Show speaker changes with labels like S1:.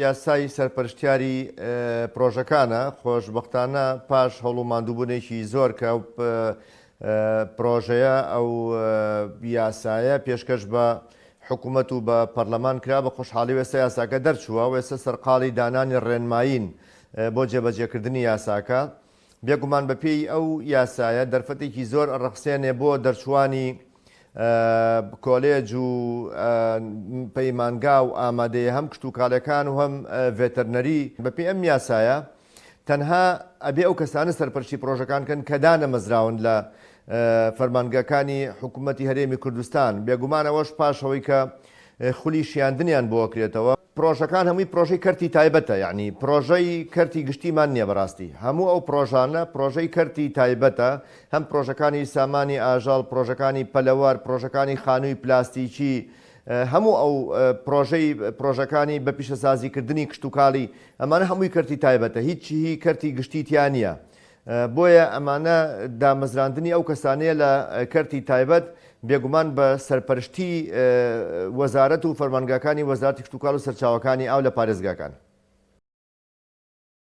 S1: یاسای سەرپەرشتیاری پرۆژەکانە، خۆشبەختانە پاش هەوڵ و ماندووبوونێکی زۆر کە ئەو پرۆژەیە ئەو یاسایە پێشکەش بە حکوومەت و بە پەرلەمان کرا، بە خۆشحاڵی ئێستا یاساکە دەرچووە و ئێستا سەرقاڵی دانانی ڕێنمایین بۆ جێبەجێکردنی یاساکە. بێگومان بەپێی ئەو یاسایە دەرفەتێکی زۆر ئەڕەخسێنێ بۆ دەرچووانی کۆلێج و پەیمانگا و ئامادەیە هەم کشتوکاڵیەکان و هەم ڤێتەرنەری. بەپێی ئەم یاسایە تەنها ئەبێ ئەو کەسانە سەرپەرشتی پرۆژەکان کەن کە دانەمەزراون لە فەرمانگەکانی حکوومەتی هەرێمی کوردستان، بێگومان ئەوەش پاش ئەوەی کە خولی شیاندنیان بۆ ئەکرێتەوە. پرۆژەکان هەمووی پرۆژەی کەرتی تایبەتە یەعنی پرۆژەی کەرتی گشتیمان نیە بەراستی هەموو ئەو پرۆژانە پرۆژەی کەرتی تایبەتە هەم پرۆژەکانی سامانی ئاژەڵ پرۆژەکانی پەلەوەر پرۆژەکانی خانووی پلاستیکی هەموو ئەو پرۆژەی پرۆژەکانی بە پیشەسازی کردنی کشتوکاڵی ئەمانە هەمووی کەرتی تایبەتە هیچ هی کەرتی گشتی تیا نیە بۆیە ئەمانە دامەزراندنی ئەو کەسانەیە لە کەرتی تایبەت، بێگومان بە سەرپەرشتی وەزارەت و فەرمانگاکانی وەزارەتی کشتوکاڵ و سەرچاوەکانی ئاو لە پارێزگاکان.